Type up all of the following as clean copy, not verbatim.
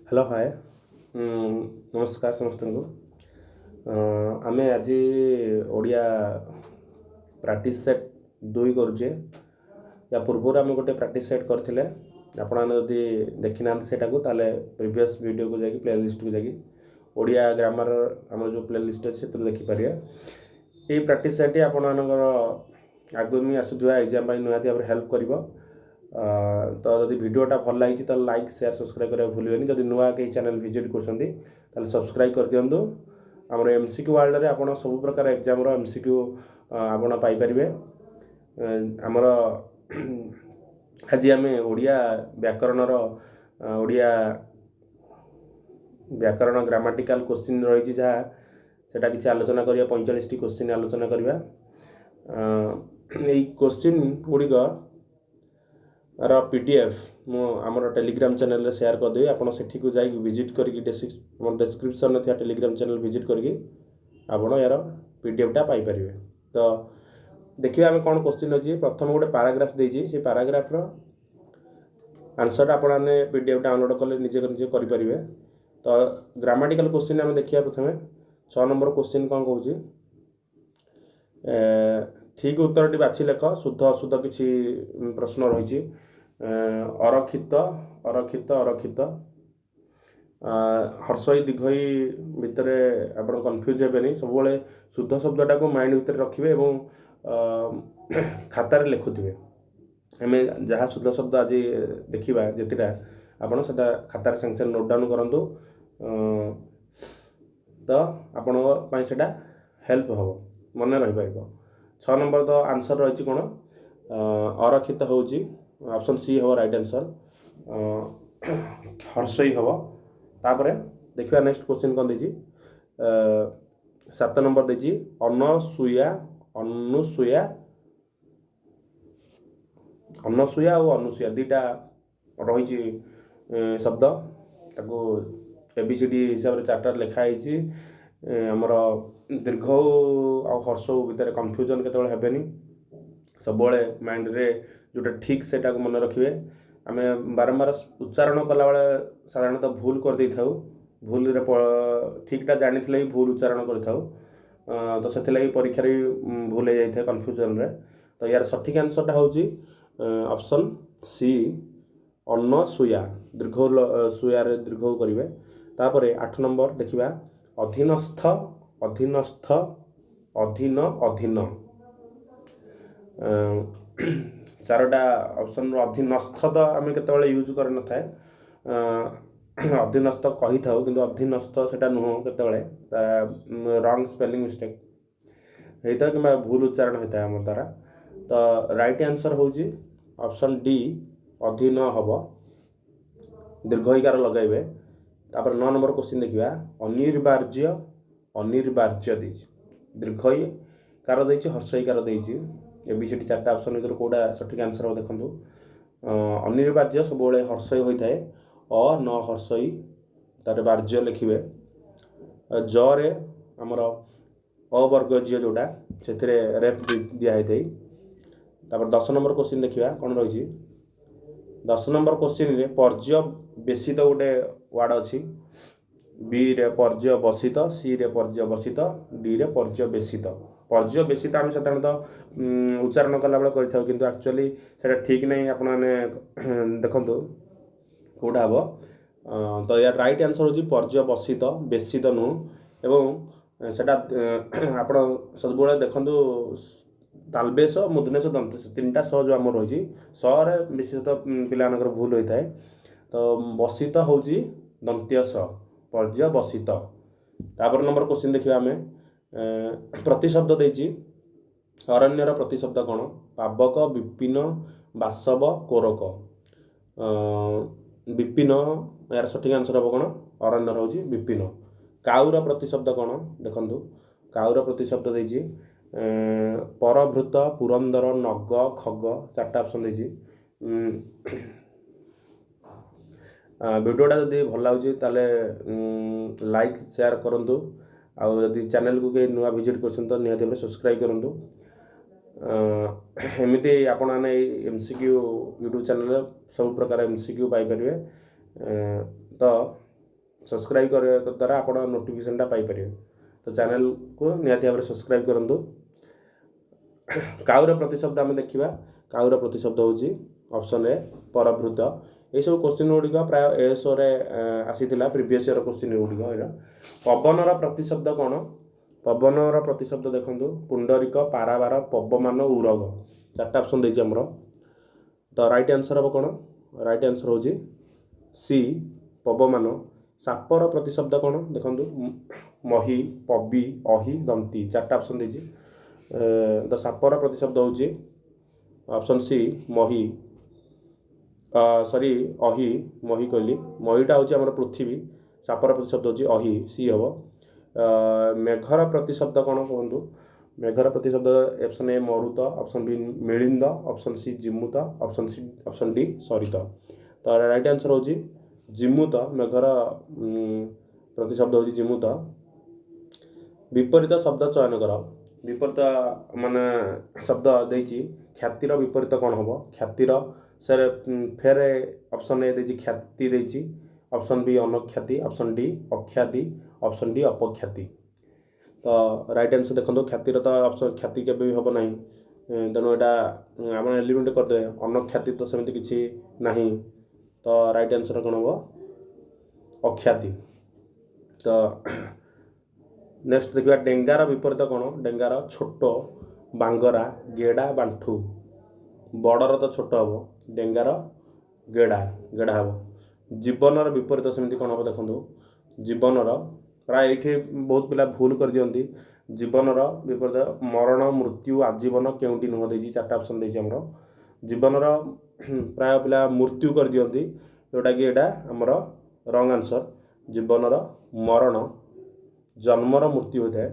Hello, ହାଏ, ନମସ୍କାର ସମସ୍ତଙ୍କୁ। ଆମେ ଆଜି ଓଡ଼ିଆ ପ୍ରାକ୍ଟିସ୍ ସେଟ୍ 2 କରୁଛେ। ୟା ପୂର୍ବରୁ ଆମେ ଗୋଟେ ପ୍ରାକ୍ଟିସ୍ ସେଟ୍ କରିଥିଲେ। ଆପଣମାନେ ଯଦି ଦେଖିନାହାନ୍ତି ସେଇଟାକୁ, ତାହେଲେ ପ୍ରିଭିୟସ୍ ଭିଡ଼ିଓକୁ ଯାଇକି, ପ୍ଲେ ଲିଷ୍ଟକୁ ଯାଇକି, ଓଡ଼ିଆ ଗ୍ରାମାର ଆମର ଯେଉଁ ପ୍ଲେ ଲିଷ୍ଟ ଅଛି, ସେଥିରୁ ଦେଖିପାରିବେ। ଏଇ ପ୍ରାକ୍ଟିସ୍ ସେଟ୍ଟି ଆପଣମାନଙ୍କର ଆଗାମୀ ଆସୁଥିବା ଏକ୍ଜାମ୍ ପାଇଁ ନିହାତି ଭାବରେ ହେଲ୍ପ କରିବ। ତ ଯଦି ଭିଡ଼ିଓଟା ଭଲ ଲାଗିଛି, ତାହେଲେ ଲାଇକ୍, ସେୟାର, ସବସ୍କ୍ରାଇବ୍ କରିବାକୁ ଭୁଲିବେନି। ଯଦି ନୂଆ କେହି ଚ୍ୟାନେଲ୍ ଭିଜିଟ୍ କରୁଛନ୍ତି, ତାହେଲେ ସବସ୍କ୍ରାଇବ୍ କରିଦିଅନ୍ତୁ। ଆମର ଏମ୍ସିକ୍ୟୁ ୱାର୍ଲଡ଼ରେ ଆପଣ ସବୁ ପ୍ରକାର ଏକ୍ଜାମ୍ର ଏମ୍ସିକ୍ୟୁ ଆପଣ ପାଇପାରିବେ। ଆମର ଆଜି ଆମେ ଓଡ଼ିଆ ବ୍ୟାକରଣର, ଓଡ଼ିଆ ବ୍ୟାକରଣ ଗ୍ରାମାଟିକାଲ କୋଶ୍ଚିନ୍ ରହିଛି ଯାହା, ସେଇଟା କିଛି ଆଲୋଚନା କରିବା। 45ଟି କୋଶ୍ଚିନ୍ ଆଲୋଚନା କରିବା। ଏଇ କୋଶ୍ଚିନ୍ ଗୁଡ଼ିକ ର ପିଡିଏଫ୍ ମୁଁ ଆମର ଟେଲିଗ୍ରାମ ଚ୍ୟାନେଲରେ ସେୟାର କରିଦେବି। ଆପଣ ସେଠିକୁ ଯାଇକି ଭିଜିଟ୍ କରିକି, ଆମ ଡେସ୍କ୍ରିପସନ୍ରେ ଥିବା ଟେଲିଗ୍ରାମ ଚ୍ୟାନେଲ୍ ଭିଜିଟ୍ କରିକି ଆପଣ ଏହାର ପିଡିଏଫ୍ଟା ପାଇପାରିବେ। ତ ଦେଖିବା ଆମେ କ'ଣ କୋଶ୍ଚିନ୍ ଅଛି। ପ୍ରଥମେ ଗୋଟେ ପାରାଗ୍ରାଫ ଦେଇଛି। ସେ ପାରାଗ୍ରାଫର ଆନ୍ସର୍ଟା ଆପଣମାନେ ପିଡିଏଫ୍ ଡାଉନଲୋଡ଼ କଲେ ନିଜେ ନିଜେ କରିପାରିବେ। ତ ଗ୍ରାମାଟିକାଲ କୋଶ୍ଚିନ୍ ଆମେ ଦେଖିବା ପ୍ରଥମେ। 6 ନମ୍ବର କୋଶ୍ଚିନ୍ କ'ଣ କହୁଛି? ଠିକ୍ ଉତ୍ତରଟି ବାଛି ଲେଖ। ଶୁଦ୍ଧ ଅଶୁଦ୍ଧ କିଛି ପ୍ରଶ୍ନ ରହିଛି। ଅରକ୍ଷିତ, ଅରକ୍ଷିତ, ଅରକ୍ଷିତ। ହର୍ଷଇ ଦୀର୍ଘଇ ଭିତରେ ଆପଣ କନଫ୍ୟୁଜ୍ ହେବେନି। ସବୁବେଳେ ଶୁଦ୍ଧ ଶବ୍ଦଟାକୁ ମାଇଣ୍ଡ ଭିତରେ ରଖିବେ ଏବଂ ଖାତାରେ ଲେଖୁଥିବେ। ଆମେ ଯାହା ଶୁଦ୍ଧ ଶବ୍ଦ ଆଜି ଦେଖିବା ଯେତିଟା, ଆପଣ ସେଟା ଖାତାରେ ସାଙ୍ଗେ ସାଙ୍ଗେ ନୋଟ୍ ଡାଉନ୍ କରନ୍ତୁ। ତ ଆପଣଙ୍କ ପାଇଁ ସେଇଟା ହେଲ୍ପ ହେବ, ମନେ ରହିପାରିବ। 6 ନମ୍ବର ତ ଆନ୍ସର୍ ରହିଛି କ'ଣ? ଅରକ୍ଷିତ ହେଉଛି, ଅପସନ୍ ସି ହେବ ରାଇଟ୍ ଆନ୍ସର୍, ହର୍ଷଇ ହେବ। ତାପରେ ଦେଖିବା ନେକ୍ସଟ କୋଶ୍ଚିନ୍ କ'ଣ ଦେଇଛି। 7 ନମ୍ବର ଦେଇଛି ଅନସୂୟା, ଅନୁସୂୟା। ଅନସୂୟା ଆଉ ଅନୁସୂୟା ଦୁଇଟା ରହିଛି ଶବ୍ଦ। ତାକୁ ଏବିସିଡି ହିସାବରେ ଚାରିଟା ଲେଖା ହେଇଛି। ଆମର ଦୀର୍ଘ ଆଉ ହର୍ଷ ଭିତରେ କନଫ୍ୟୁଜନ୍ କେତେବେଳେ ହେବେନି। ସବୁବେଳେ ମାଇଣ୍ଡରେ ଯେଉଁଟା ଠିକ୍, ସେଇଟାକୁ ମନେ ରଖିବେ। ଆମେ ବାରମ୍ବାର ଉଚ୍ଚାରଣ କଲାବେଳେ ସାଧାରଣତଃ ଭୁଲ କରିଦେଇଥାଉ। ଭୁଲରେ ଠିକ୍ଟା ଜାଣିଥିଲେ ବି ଭୁଲ ଉଚ୍ଚାରଣ କରିଥାଉ। ତ ସେଥିଲାଗି ପରୀକ୍ଷାରେ ବି ଭୁଲ ହେଇଯାଇଥାଏ କନଫ୍ୟୁଜନରେ। ତ ୟାର ସଠିକ୍ ଆନ୍ସର୍ଟା ହେଉଛି ଅପସନ୍ ସି, ଅନସୂୟା। ଦୀର୍ଘ ସୂୟାରେ ଦୀର୍ଘ କରିବେ। ତାପରେ 8 ନମ୍ବର ଦେଖିବା। ଅଧୀନସ୍ଥ, ଅଧୀନସ୍ଥ, ଅଧୀନ, ଅଧୀନ। ଚାରୋଟା ଅପସନ୍ରୁ ଅଧୀନସ୍ଥ ତ ଆମେ କେତେବେଳେ ୟୁଜ୍ କରିନଥାଏ। ଅଧୀନସ୍ଥ କହିଥାଉ, କିନ୍ତୁ ଅଧୀନସ୍ଥ ସେଇଟା ନୁହଁ। କେତେବେଳେ ରଙ୍ଗ ସ୍ପେଲିଂ ମିଷ୍ଟେକ୍ ହେଇଥାଏ କିମ୍ବା ଭୁଲ ଉଚ୍ଚାରଣ ହୋଇଥାଏ ଆମ ଦ୍ୱାରା। ତ ରାଇଟ୍ ଆନ୍ସର୍ ହେଉଛି ଅପସନ୍ ଡି, ଅଧୀନ ହେବ, ଦୀର୍ଘଇକାର ଲଗାଇବେ। ତାପରେ 9 ନମ୍ବର କୋଶ୍ଚିନ୍ ଦେଖିବା। ଅନିବାର୍ଯ୍ୟ, ଅନିବାର୍ଯ୍ୟ ଦେଇଛି, ଦୀର୍ଘଇ କାର ଦେଇଛି, ହର୍ଷଇକାର ଦେଇଛି। ଏ ବି ସି ଡି ଚାରିଟା ଅପସନ୍ ଭିତରୁ କେଉଁଟା ସଠିକ୍ ଆନ୍ସର୍ ହେବ ଦେଖନ୍ତୁ। ଅନିବାର୍ଯ୍ୟ ସବୁବେଳେ ହର୍ଷଇ ହୋଇଥାଏ। ଅ ନ ହର୍ଷଇ, ତାପରେ ବାର୍ଯ୍ୟ ଲେଖିବେ। ଜରେ ଆମର ଅବର୍ଗ ଝିଅ ଯେଉଁଟା, ସେଥିରେ ରେଫ୍ ଦିଆ ହେଇଥାଏ। ତାପରେ 10 ନମ୍ବର କୋଶ୍ଚିନ୍ ଦେଖିବା କ'ଣ ରହିଛି। 10 ନମ୍ବର କୋଶ୍ଚିନ୍ରେ ପର୍ଯ୍ୟବେସିତ ଗୋଟେ ୱାର୍ଡ଼ ଅଛି। ବିରେ ପର୍ଯ୍ୟବସିତ, ସିରେ ପର୍ଯ୍ୟବସିତ, ଡିରେ ପର୍ଯ୍ୟବେସିତ। ପର୍ଯ୍ୟବେସିତ ଆମେ ସାଧାରଣତଃ ଉଚ୍ଚାରଣ କଲାବେଳେ କରିଥାଉ, କିନ୍ତୁ ଆକ୍ଚୁଆଲି ସେଇଟା ଠିକ୍ ନାହିଁ। ଆପଣମାନେ ଦେଖନ୍ତୁ କେଉଁଟା ହେବ। ତ ୟାର ରାଇଟ୍ ଆନ୍ସର୍ ହେଉଛି ପର୍ଯ୍ୟବସିତ, ବେଶିତ ନୁହଁ। ଏବଂ ସେଟା ଆପଣ ସବୁବେଳେ ଦେଖନ୍ତୁ, ତାଲବେଶ, ମୂର୍ଦ୍ଧନ୍ୟ, ଦନ୍ତେଶ, ତିନିଟା ସ ଯେଉଁ ଆମର ରହିଛି, ସରେ ବିଶେଷତଃ ପିଲାମାନଙ୍କର ଭୁଲ ହୋଇଥାଏ। ତ ବସିତ ହେଉଛି ଦନ୍ତ୍ୟ ସ, ପର୍ଯ୍ୟବସିତ। ତାପରେ ନମ୍ବର କୋଶ୍ଚିନ୍ ଦେଖିବା ଆମେ। ପ୍ରତିଶବ୍ଦ ଦେଇଛି। ଅରଣ୍ୟର ପ୍ରତିଶବ୍ଦ କ'ଣ? ପାବକ, ବିପିନ, ବାସବ, କୋରକ। ବିପିନ। ଏହାର ସଠିକ୍ ଆନ୍ସର୍ ହେବ କ'ଣ? ଅରଣ୍ୟର ହେଉଛି ବିପିନ। କାଉର ପ୍ରତିଶବ୍ଦ କ'ଣ ଦେଖନ୍ତୁ। କାଉର ପ୍ରତିଶବ୍ଦ ଦେଇଛି ପରଭୃତ, ପୁରନ୍ଦର, ନଗ, ଖଗ। ଚାରିଟା ଅପସନ୍ ଦେଇଛି। ଭିଡ଼ିଓଟା ଯଦି ଭଲ ଲାଗୁଛି, ତାହେଲେ ଲାଇକ୍, ସେୟାର କରନ୍ତୁ। ଆଉ ଯଦି ଚ୍ୟାନେଲକୁ କେହି ନୂଆ ଭିଜିଟ୍ କରୁଛନ୍ତି, ତ ନିହାତି ଭାବରେ ସବସ୍କ୍ରାଇବ୍ କରନ୍ତୁ। ଏମିତି ଆପଣମାନେ ଏଇ ଏମ୍ସିକ୍ୟୁ ୟୁଟ୍ୟୁବ୍ ଚ୍ୟାନେଲରେ ସବୁ ପ୍ରକାର ଏମ୍ସିକ୍ୟୁ ପାଇପାରିବେ। ତ ସବସ୍କ୍ରାଇବ୍ କରିବା ଦ୍ୱାରା ଆପଣ ନୋଟିଫିକେସନ୍ଟା ପାଇପାରିବେ। ତ ଚ୍ୟାନେଲ୍କୁ ନିହାତି ଭାବରେ ସବସ୍କ୍ରାଇବ୍ କରନ୍ତୁ। କାଉର ପ୍ରତିଶବ୍ଦ ଆମେ ଦେଖିବା। କାଉର ପ୍ରତିଶବ୍ଦ ହେଉଛି ଅପସନ୍ ଏ, ପରଭୃତ। ଏଇସବୁ କୋଶ୍ଚିନ୍ ଗୁଡ଼ିକ ପ୍ରାୟ ଏଏସ୍ଓରେ ଆସିଥିଲା, ପ୍ରିଭିୟସ୍ ଇୟର୍ କୋଶ୍ଚିନ୍ ଗୁଡ଼ିକ ଏଇଟା। ପବନର ପ୍ରତିଶବ୍ଦ କ'ଣ? ପବନର ପ୍ରତିଶବ୍ଦ ଦେଖନ୍ତୁ, ପୁଣ୍ଡରିକ, ପାରାବାର, ପବମାନ, ଉରଗ। ଚାରିଟା ଅପସନ୍ ଦେଇଛି ଆମର। ତ ରାଇଟ୍ ଆନ୍ସର୍ ହେବ କ'ଣ? ରାଇଟ୍ ଆନ୍ସର୍ ହେଉଛି ସି, ପବମାନ। ସାପର ପ୍ରତିଶବ୍ଦ କ'ଣ ଦେଖନ୍ତୁ, ମହି, ପବି, ଅହି, ଦନ୍ତି। ଚାରିଟା ଅପସନ୍ ଦେଇଛି। ତ ସାପର ପ୍ରତିଶବ୍ଦ ହେଉଛି ଅପସନ୍ ସି, ମହି, ସରି, ଅହି। ମହି କହିଲି, ମହିଟା ହେଉଛି ଆମର ପୃଥିବୀ। ସାପର ପ୍ରତିଶବ୍ଦ ହେଉଛି ଅହି, ସି ହେବ। ମେଘର ପ୍ରତିଶବ୍ଦ କ'ଣ କୁହନ୍ତୁ? ମେଘର ପ୍ରତିଶବ୍ଦ ଅପସନ୍ ଏ ମରୁତ, ଅପସନ୍ ବି ମିଳିନ୍ଦ, ଅପସନ୍ ସି ଜିମୁତ, ଅପସନ୍ ଡି ସରିତ। ତ ରାଇଟ୍ ଆନ୍ସର୍ ହେଉଛି ଜିମୁତ। ମେଘର ପ୍ରତିଶବ୍ଦ ହେଉଛି ଜିମୁତ। ବିପରୀତ ଶବ୍ଦ ଚୟନ କର। ବିପରୀତ ମାନେ ଶବ୍ଦ ଦେଇଛି। ଖ୍ୟାତିର ବିପରୀତ କ'ଣ ହେବ? ଖ୍ୟାତିର ସାର୍ ଫେରେ ଅପସନ୍ ଏ ଦେଇଛି ଖ୍ୟାତି ଦେଇଛି, ଅପସନ୍ ବି ଅନଖ୍ୟାତି, ଅପସନ୍ ଡି ଅଖ୍ୟାତି, ଅପସନ୍ ଡି ଅପଖ୍ୟାତି। ତ ରାଇଟ୍ ଆନ୍ସର୍ ଦେଖନ୍ତୁ, ଖ୍ୟାତିର ତ ଅପସନ୍ ଖ୍ୟାତି କେବେ ବି ହେବ ନାହିଁ, ତେଣୁ ଏଇଟା ଆପଣ ଏଲିମିନେଟ୍ କରିଦେବେ। ଅନଖ୍ୟାତି ତ ସେମିତି କିଛି ନାହିଁ। ତ ରାଇଟ୍ ଆନ୍ସର୍ କ'ଣ ହେବ? ଅଖ୍ୟାତି। ତ ନେକ୍ସଟ ଦେଖିବା, ଡେଙ୍ଗାର ବିପରୀତ କ'ଣ? ଡେଙ୍ଗାର ଛୋଟ, ବାଙ୍ଗରା, ଗେଡ଼ା, ବାଣ୍ଠୁ। ବଡ଼ର ତ ଛୋଟ ହେବ, ଡେଙ୍ଗାର ଗେଡ଼ା, ଗେଡ଼ା ହେବ। ଜୀବନର ବିପରୀତ ସେମିତି କ'ଣ ହେବ ଦେଖନ୍ତୁ। ଜୀବନର ପ୍ରାୟ ଏଇଠି ବହୁତ ପିଲା ଭୁଲ କରିଦିଅନ୍ତି। ଜୀବନର ବିପରୀତ ମରଣ, ମୃତ୍ୟୁ, ଆଜୀବନ, କେଉଁଟି ନୁହଁ ଦେଇଛି। ଚାରିଟା ଅପସନ୍ ଦେଇଛି ଆମର। ଜୀବନର ପ୍ରାୟ ପିଲା ମୃତ୍ୟୁ କରିଦିଅନ୍ତି, ଯେଉଁଟାକି ଏଇଟା ଆମର ରଙ୍ଗ ଆନ୍ସର୍। ଜୀବନର ମରଣ, ଜନ୍ମର ମୃତ୍ୟୁ ହୋଇଥାଏ।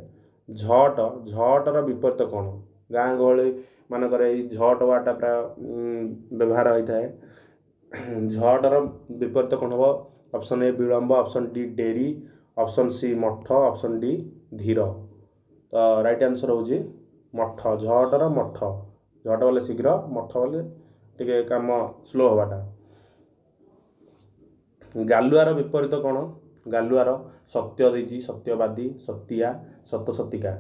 ଝଟ, ଝଟର ବିପରୀତ କ'ଣ? ଗାଁ ଗହଳି ମାନଙ୍କରେ ଏଇ ଝଟ ୱାର୍ଡ଼ଟା ପ୍ରାୟ ବ୍ୟବହାର ହୋଇଥାଏ। ଝଟର ବିପରୀତ କ'ଣ ହେବ? ଅପସନ୍ ଏ ବିଳମ୍ବ, ଅପସନ୍ ଡି ଡେରି, ଅପସନ୍ ସି ମଠ, ଅପସନ୍ ଡି ଧୀର। ତ ରାଇଟ୍ ଆନ୍ସର୍ ହେଉଛି ମଠ। ଝଟର ମଠ। ଝଟ ବୋଲେ ଶୀଘ୍ର, ମଠ ବୋଲେ ଟିକେ କାମ ସ୍ଲୋ ହେବାଟା। ଗାଲୁଆର ବିପରୀତ କ'ଣ? ଗାଲୁଆର ସତ୍ୟ ଦେଇଛି, ସତ୍ୟବାଦୀ, ସତିଆ, ସତସତିକା।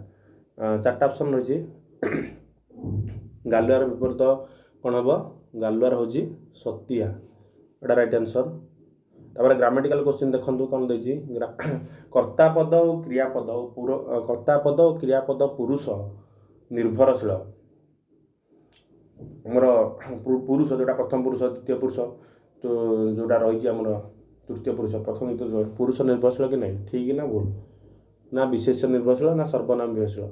ଚାରିଟା ଅପସନ୍ ରହିଛି। ଗାଲୁଆର ବିପରୀତ କ'ଣ ହେବ? ଗାଲୁଆର ହେଉଛି ସତିଆ, ଏଇଟା ରାଇଟ୍ ଆନ୍ସର୍। ତାପରେ ଗ୍ରାମାଟିକାଲ କୋଶ୍ଚିନ୍ ଦେଖନ୍ତୁ କ'ଣ ଦେଇଛି। କର୍ତ୍ତାପଦ ଓ କ୍ରିୟାପଦ, କର୍ତ୍ତାପଦ ଓ କ୍ରିୟାପଦ ପୁରୁଷ ନିର୍ଭରଶୀଳ। ଆମର ପୁରୁଷ ଯେଉଁଟା ପ୍ରଥମ ପୁରୁଷ, ଦ୍ୱିତୀୟ ପୁରୁଷ, ତ ଯେଉଁଟା ରହିଛି ଆମର ତୃତୀୟ ପୁରୁଷ, ପ୍ରଥମ ଦ୍ୱିତୀୟ ପୁରୁଷ ନିର୍ଭରଶୀଳ କି ନାହିଁ? ଠିକ୍ ନା ଭୁଲ, ନା ବିଶେଷ ନିର୍ଭରଶୀଳ, ନା ସର୍ବନାମ ନିର୍ଭରଶୀଳ?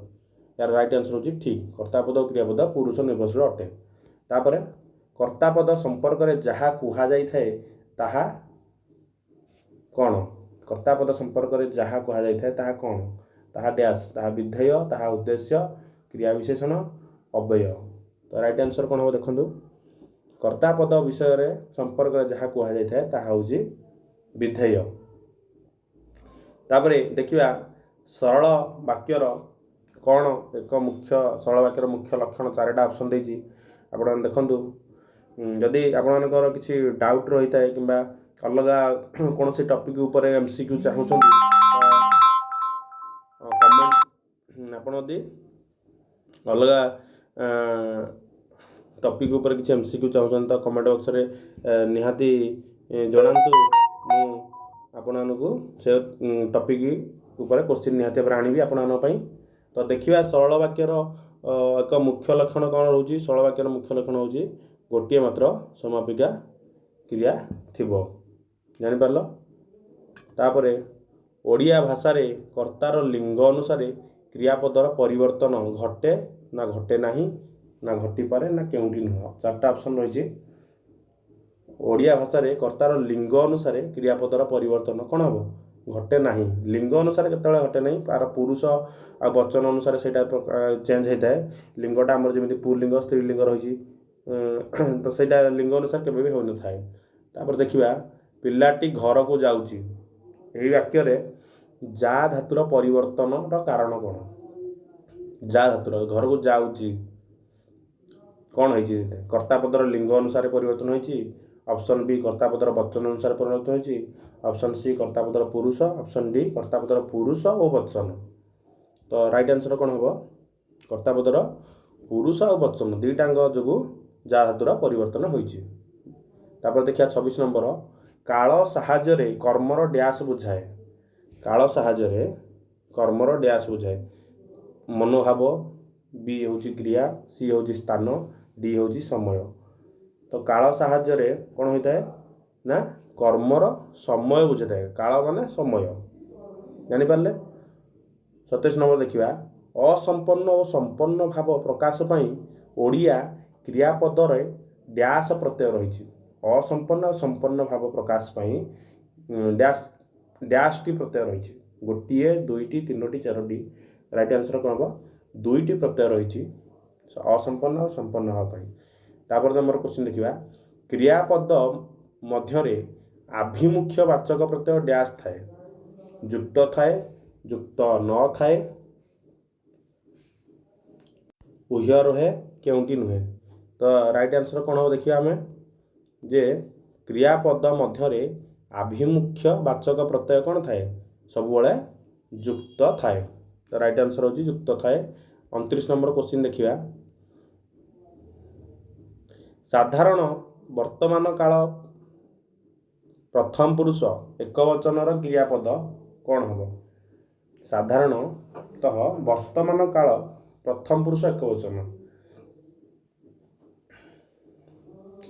ଏହାର ରାଇଟ୍ ଆନ୍ସର୍ ହେଉଛି ଠିକ୍। କର୍ତ୍ତାପଦ ଓ କ୍ରିୟାପଦ ପୁରୁଷ ନିର୍ଭରଶୀଳ ଅଟେ। ତାପରେ କର୍ତ୍ତାପଦ ସମ୍ପର୍କରେ ଯାହା କୁହାଯାଇଥାଏ ତାହା କ'ଣ? କର୍ତ୍ତାପଦ ସମ୍ପର୍କରେ ଯାହା କୁହାଯାଇଥାଏ ତାହା କ'ଣ? ତାହା ଡ୍ୟାସ୍, ତାହା ବିଧେୟ, ତାହା ଉଦ୍ଦେଶ୍ୟ, କ୍ରିୟା ବିଶେଷଣ, ଅବ୍ୟୟ। ତ ରାଇଟ୍ ଆନ୍ସର୍ କ'ଣ ହେବ ଦେଖନ୍ତୁ। କର୍ତ୍ତାପଦ ବିଷୟରେ ସମ୍ପର୍କରେ ଯାହା କୁହାଯାଇଥାଏ ତାହା ହେଉଛି ବିଧେୟ। ତାପରେ ଦେଖିବା ସରଳ ବାକ୍ୟର କ'ଣ ଏକ ମୁଖ୍ୟ, ସରଳ ବାକ୍ୟର ମୁଖ୍ୟ ଲକ୍ଷଣ। ଚାରିଟା ଅପସନ୍ ଦେଇଛି, ଆପଣମାନେ ଦେଖନ୍ତୁ। ଯଦି ଆପଣମାନଙ୍କର କିଛି ଡାଉଟ୍ ରହିଥାଏ କିମ୍ବା ଅଲଗା କୌଣସି ଟପିକ୍ ଉପରେ MCQ ଚାହୁଁଛନ୍ତି କମେଣ୍ଟ, ଆପଣ ଯଦି ଅଲଗା ଟପିକ୍ ଉପରେ କିଛି MCQ ଚାହୁଁଛନ୍ତି ତ କମେଣ୍ଟ ବକ୍ସରେ ନିହାତି ଜଣାନ୍ତୁ। ମୁଁ ଆପଣମାନଙ୍କୁ ସେ ଟପିକ୍ ଉପରେ କୋଶ୍ଚିନ୍ ନିହାତି ଭାବରେ ଆଣିବି ଆପଣମାନଙ୍କ ପାଇଁ। ତ ଦେଖିବା ସରଳ ବାକ୍ୟର ଏକ ମୁଖ୍ୟ ଲକ୍ଷଣ କ'ଣ ରହୁଛି। ସରଳ ବାକ୍ୟର ମୁଖ୍ୟ ଲକ୍ଷଣ ହେଉଛି ଗୋଟିଏ ମାତ୍ର ସମାପିକା କ୍ରିୟା ଥିବ, ଜାଣିପାରିଲ? ତାପରେ ଓଡ଼ିଆ ଭାଷାରେ କର୍ତ୍ତାର ଲିଙ୍ଗ ଅନୁସାରେ କ୍ରିୟାପଦର ପରିବର୍ତ୍ତନ ଘଟେ ନା ଘଟେ ନାହିଁ, ନା ଘଟିପାରେ, ନା କେଉଁଟି ନୁହଁ? ଚାରିଟା ଅପସନ୍ ରହିଛି। ଓଡ଼ିଆ ଭାଷାରେ କର୍ତ୍ତାର ଲିଙ୍ଗ ଅନୁସାରେ କ୍ରିୟାପଦର ପରିବର୍ତ୍ତନ କ'ଣ ହେବ? ଘଟେ ନାହିଁ। ଲିଙ୍ଗ ଅନୁସାରେ କେତେବେଳେ ଘଟେ ନାହିଁ। ତାର ପୁରୁଷ ଆଉ ବଚନ ଅନୁସାରେ ସେଇଟା ଚେଞ୍ଜ ହେଇଥାଏ। ଲିଙ୍ଗଟା ଆମର ଯେମିତି ପୁଲ୍ଲିଙ୍ଗ, ସ୍ତ୍ରୀଲିଙ୍ଗ ରହିଛି, ତ ସେଇଟା ଲିଙ୍ଗ ଅନୁସାରେ କେବେ ବି ହୋଇନଥାଏ। ତାପରେ ଦେଖିବା, ପିଲାଟି ଘରକୁ ଯାଉଛି, ଏହି ବାକ୍ୟରେ ଯା ଧାତୁର ପରିବର୍ତ୍ତନର କାରଣ କ'ଣ? ଯା ଧାତୁର ଘରକୁ ଯାଉଛି କ'ଣ ହେଇଛି? କର୍ତ୍ତାପଦର ଲିଙ୍ଗ ଅନୁସାରେ ପରିବର୍ତ୍ତନ ହୋଇଛି, ଅପସନ୍ ବି କର୍ତ୍ତାପଦର ବଚନ ଅନୁସାରେ ପରିବର୍ତ୍ତନ ହୋଇଛି, ଅପସନ୍ ସି କର୍ତ୍ତାପଦର ପୁରୁଷ, ଅପସନ୍ ଡି କର୍ତ୍ତାପଦର ପୁରୁଷ ଓ ବଚନ। ତ ରାଇଟ୍ ଆନ୍ସର୍ କ'ଣ ହେବ? କର୍ତ୍ତାପଦର ପୁରୁଷ ଆଉ ବଚନ ଦୁଇଟାଙ୍କ ଯୋଗୁଁ ଯା ଧାତୁର ପରିବର୍ତ୍ତନ ହୋଇଛି। ତାପରେ ଦେଖିବା 26 ନମ୍ବର, କାଳ ସାହାଯ୍ୟରେ କର୍ମର ଡ୍ୟାସ୍ ବୁଝାଏ। କାଳ ସାହାଯ୍ୟରେ କର୍ମର ଡ୍ୟାସ୍ ବୁଝାଏ। ମନୋଭାବ, ବି ହେଉଛି କ୍ରିୟା, ସି ହେଉଛି ସ୍ଥାନ, ଡି ହେଉଛି ସମୟ। ତ କାଳ ସାହାଯ୍ୟରେ କ'ଣ ହୋଇଥାଏ ନା କର୍ମର ସମୟ ବୁଝାଇଥାଏ। କାଳ ମାନେ ସମୟ, ଜାଣିପାରିଲେ? 27 ନମ୍ବର ଦେଖିବା, ଅସମ୍ପନ୍ନ ଓ ସମ୍ପନ୍ନ ଭାବ ପ୍ରକାଶ ପାଇଁ ଓଡ଼ିଆ କ୍ରିୟାପଦରେ ଡ୍ୟାସ୍ ପ୍ରତ୍ୟୟ ରହିଛି। ଅସମ୍ପନ୍ନ ଆଉ ସମ୍ପନ୍ନ ଭାବ ପ୍ରକାଶ ପାଇଁ ଡ୍ୟାସ୍ ଡ୍ୟାସ୍ଟି ପ୍ରତ୍ୟୟ ରହିଛି। ଗୋଟିଏ, ଦୁଇଟି, ତିନୋଟି, ଚାରୋଟି। ରାଇଟ୍ ଆନ୍ସର୍ କ'ଣ ହେବ? ଦୁଇଟି ପ୍ରତ୍ୟୟ ରହିଛି ଅସମ୍ପନ୍ନ ଆଉ ସମ୍ପନ୍ନ ହେବା ପାଇଁ। ତାପରେ ନମ୍ବର କ୍ୱେଶ୍ଚିନ୍ ଦେଖିବା, କ୍ରିୟାପଦ ମଧ୍ୟରେ ଆଭିମୁଖ୍ୟ ବାଚକ ପ୍ରତ୍ୟୟ ଡ୍ୟାସ୍ ଥାଏ। ଯୁକ୍ତ ଥାଏ, ଯୁକ୍ତ ନଥାଏ, ଉହ୍ୟ ରୁହେ, କେଉଁଟି ନୁହେଁ। ତ ରାଇଟ୍ ଆନ୍ସର୍ କ'ଣ ହେବ ଦେଖିବା ଆମେ, ଯେ କ୍ରିୟାପଦ ମଧ୍ୟରେ ଆଭିମୁଖ୍ୟ ବାଚକ ପ୍ରତ୍ୟୟ କ'ଣ ଥାଏ? ସବୁବେଳେ ଯୁକ୍ତ ଥାଏ। ତ ରାଇଟ୍ ଆନ୍ସର୍ ହେଉଛି ଯୁକ୍ତ ଥାଏ। 29 ନମ୍ବର କ୍ୱେଶ୍ଚିନ୍ ଦେଖିବା, ସାଧାରଣ ବର୍ତ୍ତମାନ କାଳ ପ୍ରଥମ ପୁରୁଷ ଏକବଚନର କ୍ରିୟାପଦ କ'ଣ ହେବ? ସାଧାରଣତଃ ବର୍ତ୍ତମାନ କାଳ ପ୍ରଥମ ପୁରୁଷ ଏକବଚନ,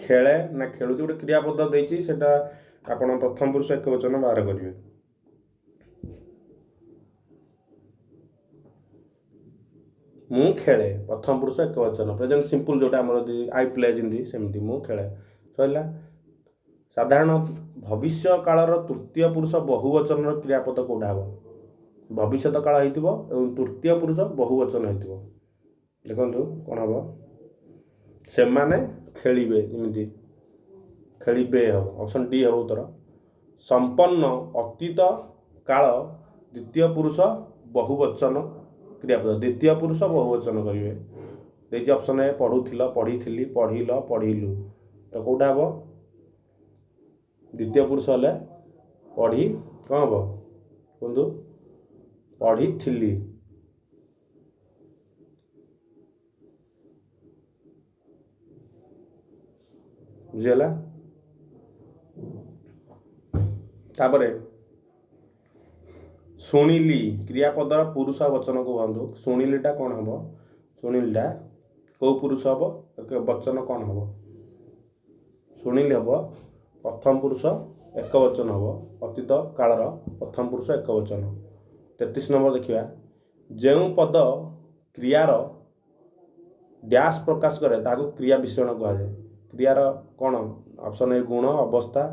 ଖେଳେ ନା ଖେଳୁଛି, ଗୋଟେ କ୍ରିୟାପଦ ଦେଇଛି, ସେଟା ଆପଣ ପ୍ରଥମ ପୁରୁଷ ଏକବଚନ ବାହାର କରିବେ। ମୁଁ ଖେଳେ, ପ୍ରଥମ ପୁରୁଷ ଏକବଚନ, ପ୍ରେଜେଣ୍ଟ ସିମ୍ପଲ୍ ଯେଉଁଟା ଆମର I play ଯେମିତି, ସେମିତି ମୁଁ ଖେଳେ, ସରିଲା। ସାଧାରଣ ଭବିଷ୍ୟ କାଳର ତୃତୀୟ ପୁରୁଷ ବହୁବଚନର କ୍ରିୟାପଦ କେଉଁଟା ହେବ? ଭବିଷ୍ୟତ କାଳ ହେଇଥିବ ଏବଂ ତୃତୀୟ ପୁରୁଷ ବହୁବଚନ ହେଇଥିବ। ଦେଖନ୍ତୁ କ'ଣ ହେବ, ସେମାନେ ଖେଳିବେ, ଯେମିତି ଖେଳିବେ ହେବ, ଅପସନ୍ ଡି ହେବ ଉତ୍ତର। ସମ୍ପନ୍ନ ଅତୀତ କାଳ ଦ୍ୱିତୀୟ ପୁରୁଷ ବହୁବଚନ କ୍ରିୟାପଦ, ଦ୍ୱିତୀୟ ପୁରୁଷ ବହୁବଚନ କରିବେ। ଦେଇଛି ଅପସନ୍ ଏ ପଢ଼ୁଥିଲ, ପଢ଼ିଥିଲି, ପଢ଼ିଲ, ପଢ଼ିଲୁ। ତ କେଉଁଟା ହେବ? ଦ୍ୱିତୀୟ ପୁରୁଷ ହେଲେ ପଢ଼ି କ'ଣ ହେବ କୁହନ୍ତୁ? ପଢ଼ିଥିଲି। ବୁଝିଗଲା? ତାପରେ ଶୁଣିଲି କ୍ରିୟାପଦର ପୁରୁଷ ବଚନ କୁହନ୍ତୁ। ଶୁଣିଲିଟା କ'ଣ ହେବ? ଶୁଣିଲିଟା କେଉଁ ପୁରୁଷ ହେବ, ବଚନ କ'ଣ ହେବ? ଶୁଣିଲି ହେବ ପ୍ରଥମ ପୁରୁଷ ଏକବଚନ ହେବ, ଅତୀତ କାଳର ପ୍ରଥମ ପୁରୁଷ ଏକବଚନ। 33 ନମ୍ବର ଦେଖିବା, ଯେଉଁ ପଦ କ୍ରିୟାର ଡ୍ୟାସ୍ ପ୍ରକାଶ କରେ ତାହାକୁ କ୍ରିୟା ବିଶେଷଣ କୁହାଯାଏ। କ୍ରିୟାର କ'ଣ? ଅପସନ୍ ଏ ଗୁଣ ଅବସ୍ଥା,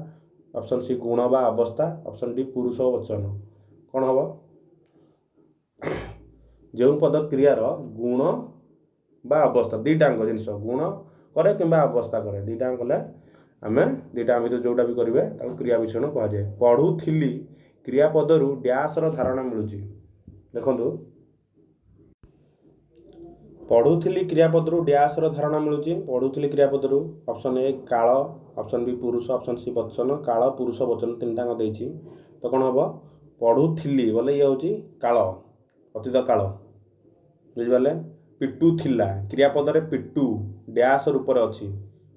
ଅପସନ୍ ସି ଗୁଣ ବା ଅବସ୍ଥା, ଅପସନ୍ ଡି ପୁରୁଷ ବଚନ। କ'ଣ ହେବ? ଯେଉଁ ପଦ କ୍ରିୟାର ଗୁଣ ବା ଅବସ୍ଥା ଦୁଇଟାଙ୍କ ଜିନିଷ, ଗୁଣ କରେ କିମ୍ବା ଅବସ୍ଥା କରେ, ଦୁଇଟାଙ୍କ କଲେ ଆମେ ଦୁଇଟା ଭିତରୁ ଯେଉଁଟା ବି କରିବେ ତାକୁ କ୍ରିୟା ବିଶେଷଣ କୁହାଯାଏ। ପଢ଼ୁଥିଲି କ୍ରିୟାପଦରୁ ଡ୍ୟାସ୍ର ଧାରଣା ମିଳୁଛି। ଦେଖନ୍ତୁ, ପଢ଼ୁଥିଲି କ୍ରିୟାପଦରୁ ଡ୍ୟାସ୍ର ଧାରଣା ମିଳୁଛି। ପଢ଼ୁଥିଲି କ୍ରିୟାପଦରୁ ଅପସନ୍ ଏ କାଳ, ଅପସନ୍ ବି ପୁରୁଷ, ଅପସନ୍ ସି ବଚନ। କାଳ, ପୁରୁଷ, ବଚନ ତିନିଟାଙ୍କ ଦେଇଛି। ତ କ'ଣ ହେବ? ପଢ଼ୁଥିଲି ବୋଲେ ଇଏ ହେଉଛି କାଳ, ଅତୀତ କାଳ, ବୁଝିପାରିଲେ? ପିଟୁଥିଲା କ୍ରିୟାପଦରେ ପିଟୁ ଡ୍ୟାସ୍ ରୂପରେ ଅଛି।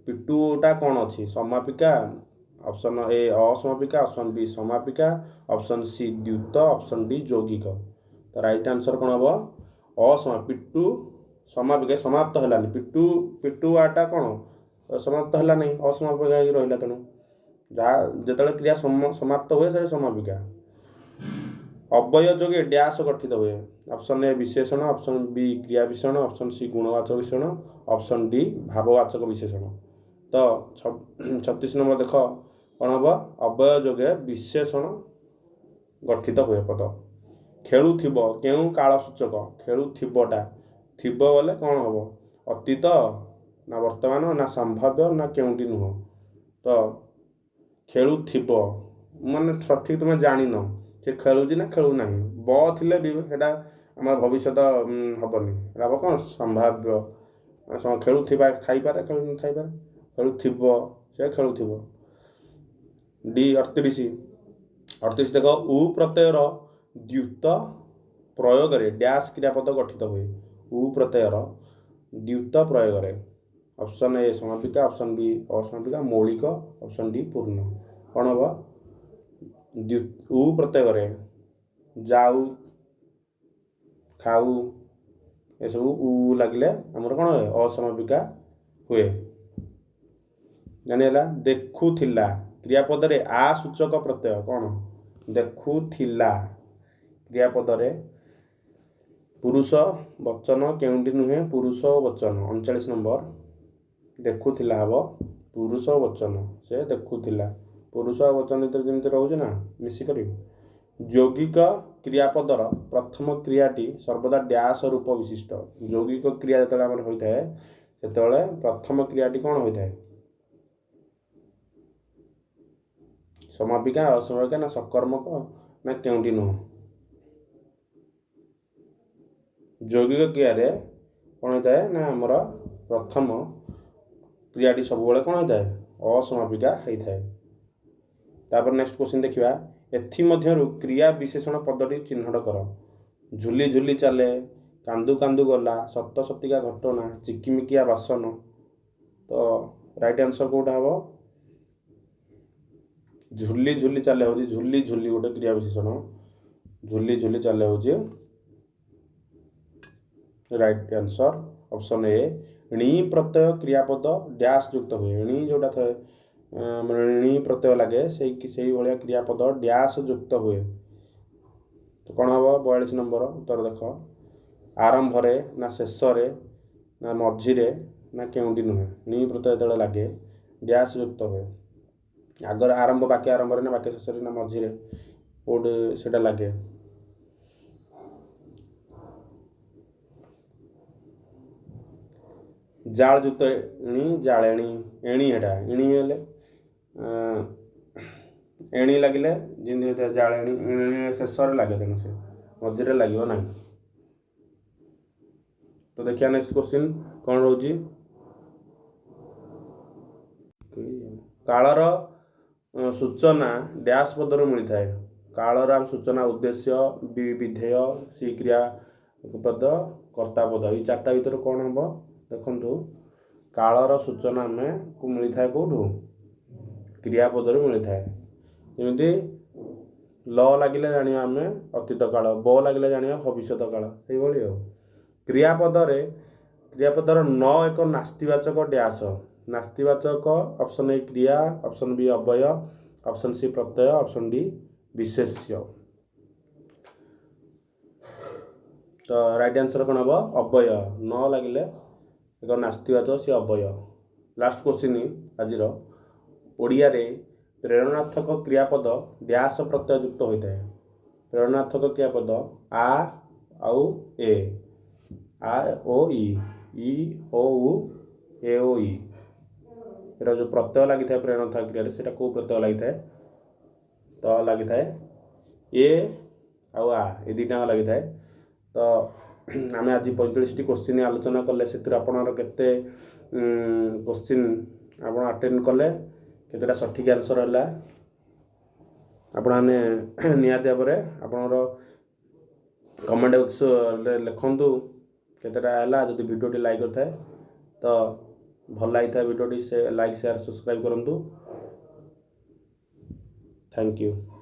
ପିଟୁଟା କ'ଣ ଅଛି? ସମାପିକା, ଅପସନ୍ ଏ ଅସମାପିକା, ଅପସନ୍ ବି ସମାପିକା, ଅପସନ୍ ସି ଦ୍ୟୁତ, ଅପସନ୍ ଡି ଯୌଗିକ। ତ ରାଇଟ୍ ଆନ୍ସର୍ କ'ଣ ହେବ? ଅସମା, ପିଟୁ ସମାପିକା, ସମାପ୍ତ ହେଲାନି। ପିଟୁ ପିଟୁଆଟା କ'ଣ ସମାପ୍ତ ହେଲା ନାହିଁ, ଅସମାପିକା ହେଇକି ରହିଲା। ତେଣୁ ଯାହା ଯେତେବେଳେ କ୍ରିୟା ସମାପ୍ତ ହୁଏ ସେଟା ସମାପିକା। ଅବ୍ୟୟ ଯୋଗେ ଡ୍ୟାସ୍ ଗଠିତ ହୁଏ। ଅପସନ୍ ଏ ବିଶେଷଣ, ଅପସନ୍ ବି କ୍ରିୟା ବିଶେଷଣ, ଅପସନ୍ ସି ଗୁଣବାଚକ ବିଶେଷଣ, ଅପସନ୍ ଡି ଭାବବାଚକ ବିଶେଷଣ। ତ 36 ନମ୍ବର ଦେଖ କ'ଣ ହେବ? ଅବ୍ୟୟ ଯୋଗେ ବିଶେଷଣ ଗଠିତ ହୁଏ ପଦ। ଖେଳୁଥିବ କେଉଁ କାଳ ସୂଚକ? ଖେଳୁଥିବଟା ଥିବ ବୋଲେ କ'ଣ ହେବ? ଅତୀତ ନା ବର୍ତ୍ତମାନ ନା ସମ୍ଭାବ୍ୟ ନା କେଉଁଟି ନୁହଁ? ତ ଖେଳୁଥିବ ମାନେ ସଠିକ୍ ତୁମେ ଜାଣିନ ସେ ଖେଳୁଛି ନା ଖେଳୁନାହିଁ। ବ ଥିଲେ ବି ସେଇଟା ଆମର ଭବିଷ୍ୟତ ହେବନି, ସେଇଟା ହେବ କ'ଣ ସମ୍ଭାବ୍ୟ। ଖେଳୁଥିବା ଥାଇପାରେ, ଖେଳୁ ନଥାଇପାରେ, ଖେଳୁଥିବ ସେ ଖେଳୁଥିବ। ଡି 38। 38 ଦେଖ, ଉ ପ୍ରତ୍ୟୟର ଦ୍ୟୁତ ପ୍ରୟୋଗରେ ଡ୍ୟାସ୍ କ୍ରିୟାପଦ ଗଠିତ ହୁଏ। ଉ ପ୍ରତ୍ୟୟର ଦ୍ୟୁତ ପ୍ରୟୋଗରେ ଅପସନ୍ ଏ ସମାପିକା, ଅପସନ୍ ବି ଅସମାପିକା, ମୌଳିକ, ଅପସନ୍ ଡି ପୂର୍ଣ୍ଣ। କ'ଣ ହେବ? ଉ ପ୍ରତ୍ୟୟରେ ଯାଉ, ଖାଉ, ଏସବୁ ଉ ଲାଗିଲେ ଆମର କ'ଣ ହୁଏ? ଅସମାପିକା ହୁଏ। ଜାଣିହେଲା? ଦେଖୁଥିଲା କ୍ରିୟାପଦରେ ଆ ସୂଚକ ପ୍ରତ୍ୟୟ କ'ଣ? ଦେଖୁଥିଲା କ୍ରିୟାପଦରେ ପୁରୁଷ ବଚନ କେଉଁଟି ନୁହେଁ? ପୁରୁଷ ବଚନ। 39 ନମ୍ବର ଦେଖୁଥିଲା ହେବ ପୁରୁଷ ବଚନ। ସେ ଦେଖୁଥିଲା, ପୁରୁଷ ବଚନ ଭିତରେ ଯେମିତି ରହୁଛି ନା ମିଶିକରି। ଯୌଗିକ କ୍ରିୟାପଦର ପ୍ରଥମ କ୍ରିୟାଟି ସର୍ବଦା ଡ୍ୟାସ୍ ରୂପ ବିଶିଷ୍ଟ। ଯୌଗିକ କ୍ରିୟା ଯେତେବେଳେ ଆମର ହୋଇଥାଏ ସେତେବେଳେ ପ୍ରଥମ କ୍ରିୟାଟି କ'ଣ ହୋଇଥାଏ? ସମାପିକା, ଅସମାପିକା ନା ସକର୍ମକ ନା କେଉଁଟି ନୁହଁ? ଯୌଗିକ କ୍ରିୟାରେ କ'ଣ ହୋଇଥାଏ ନା ଆମର ପ୍ରଥମ କ୍ରିୟାଟି ସବୁବେଳେ କ'ଣ ହୋଇଥାଏ? ଅସମାପିକା ହେଇଥାଏ। ତାପରେ ନେକ୍ସଟ କ୍ୱେଶ୍ଚିନ୍ ଦେଖିବା। ଏଥିମଧ୍ୟରୁ କ୍ରିୟା ବିଶେଷଣ ପଦଟି ଚିହ୍ନଟ କର। ଝୁଲି ଝୁଲି ଚାଲେ, କାନ୍ଦୁ କାନ୍ଦୁ ଗଲା, ସତ ସତିକା ଘଟଣା, ଚିକିମିକିଆ ବାସନ। ତ ରାଇଟ୍ ଆନ୍ସର୍ କେଉଁଟା ହେବ? ଝୁଲି ଝୁଲି ଚାଲେ ହେଉଛି, ଝୁଲି ଝୁଲି ଗୋଟେ କ୍ରିୟା ବିଶେଷଣ, ଝୁଲି ଝୁଲି ଚାଲେ ହେଉଛି ରାଇଟ୍ ଆନ୍ସର୍ ଅପସନ୍ ଏ। ଣୀ ପ୍ରତ୍ୟୟ କ୍ରିୟାପଦ ଡ୍ୟାସ୍ ଯୁକ୍ତ ହୁଏ। ଣୀ ଯେଉଁଟା ଥାଏ ଆମର ଣୀ ପ୍ରତ୍ୟୟ ଲାଗେ, ସେଇଭଳିଆ କ୍ରିୟାପଦ ଡ୍ୟାସ୍ ଯୁକ୍ତ ହୁଏ। ତ କ'ଣ ହେବ 42 ନମ୍ବର ଉତ୍ତର ଦେଖ। ଆରମ୍ଭରେ ନା ଶେଷରେ ନା ମଝିରେ ନା କେଉଁଟି ନୁହେଁ? ଣୀ ପ୍ରତ୍ୟୟ ଯେତେବେଳେ ଲାଗେ ଡ୍ୟାସ୍ ଯୁକ୍ତ ହୁଏ। ଆଗରେ ଆରମ୍ଭ, ବାକ୍ୟ ଆରମ୍ଭରେ ନା ବାକ୍ୟ ଶେଷରେ ନା ମଝିରେ, କେଉଁଠି ସେଇଟା ଲାଗେ? ଜାଳ ଯୁକ୍ତ ଏଣି, ଜାଳେଣି, ଏଣି, ହେଟା ଏଣି ହେଲେ ଏଣି ଲାଗିଲେ ଯେମିତି ଜାଳେଣି, ଏଣି ଶେଷରେ ଲାଗେ, ତେଣୁ ସେ ମଝିରେ ଲାଗିବ ନାହିଁ। ତ ଦେଖିବା ନେକ୍ସଟ କ୍ୱେଶ୍ଚିନ୍ କ'ଣ ରହୁଛି। କାଳର ସୂଚନା ଡ୍ୟାସ୍ ପଦରୁ ମିଳିଥାଏ। କାଳର ଆମ ସୂଚନା ଉଦ୍ଦେଶ୍ୟ, ବି ବିଧେୟ, ସି କ୍ରିୟା ପଦ, କର୍ତ୍ତା ପଦ, ଏଇ ଚାରିଟା ଭିତରୁ କ'ଣ ହେବ ଦେଖନ୍ତୁ। କାଳର ସୂଚନା ଆମକୁ ମିଳିଥାଏ କେଉଁଠୁ? କ୍ରିୟାପଦରୁ ମିଳିଥାଏ। ଯେମିତି ଲ ଲାଗିଲେ ଜାଣିବା ଆମେ ଅତୀତ କାଳ, ବ ଲାଗିଲେ ଜାଣିବା ଭବିଷ୍ୟତ କାଳ, ସେଇଭଳି ଆଉ। କ୍ରିୟାପଦରେ କ୍ରିୟାପଦର ନ ଏକ ନାସ୍ତିବାଚକ ଡ୍ୟାସ୍। ନାସ୍ତିବାଚକ ଅପସନ୍ ଏ କ୍ରିୟା, ଅପସନ୍ ବି ଅବ୍ୟୟ, ଅପସନ୍ ସି ପ୍ରତ୍ୟୟ, ଅପସନ୍ ଡି ବିଶେଷ୍ୟ। ତ ରାଇଟ୍ ଆନ୍ସର୍ କ'ଣ ହେବ? ଅବ୍ୟୟ। ନ ଲାଗିଲେ ଏକ ନାସ୍ତିବାଚକ ସେ ଅବ୍ୟୟ। ଲାଷ୍ଟ କ୍ୱେଶ୍ଚିନ୍ ଆଜିର, ଓଡ଼ିଆରେ ପ୍ରେରଣାର୍ଥକ କ୍ରିୟାପଦ ଡ୍ୟାସ୍ ପ୍ରତ୍ୟୟ ଯୁକ୍ତ ହୋଇଥାଏ। ପ୍ରେରଣାର୍ଥକ କ୍ରିୟାପଦ ଆ ଆଉ ଏ, ଆ ଓ ଇ, ଇ ଓ ଉ, ଏ ଓ ଇ, ଏଟା ଯେଉଁ ପ୍ରତ୍ୟୟ ଲାଗିଥାଏ ପ୍ରେରଣାର୍ଥକ କ୍ରିୟାରେ ସେଇଟା କେଉଁ ପ୍ରତ୍ୟୟ ଲାଗିଥାଏ? ତ ଲାଗିଥାଏ ଏ ଆଉ ଆ, ଏ ଦୁଇଟା ଲାଗିଥାଏ। ତ ଆମେ ଆଜି 45ଟି କ୍ୱେଶ୍ଚିନ୍ ଆଲୋଚନା କଲେ, ସେଥିରୁ ଆପଣଙ୍କର କେତେ କ୍ୱେଶ୍ଚିନ୍ ଆପଣ ଆଟେଣ୍ଡ କଲେ, କେତେଟା ସଠିକ୍ ଆନ୍ସର୍ ହେଲା, ଆପଣମାନେ ନିହାତି ଭାବରେ ଆପଣଙ୍କର କମେଣ୍ଟ ବକ୍ସରେ ଲେଖନ୍ତୁ କେତେଟା ହେଲା। ଯଦି ଭିଡ଼ିଓଟି ଲାଇକ୍ କରିଥାଏ ତ ଭଲ ଲାଗିଥାଏ ଭିଡ଼ିଓଟି, ସେ ଲାଇକ୍ ସେୟାର ସବସ୍କ୍ରାଇବ୍ କରନ୍ତୁ। Thank you.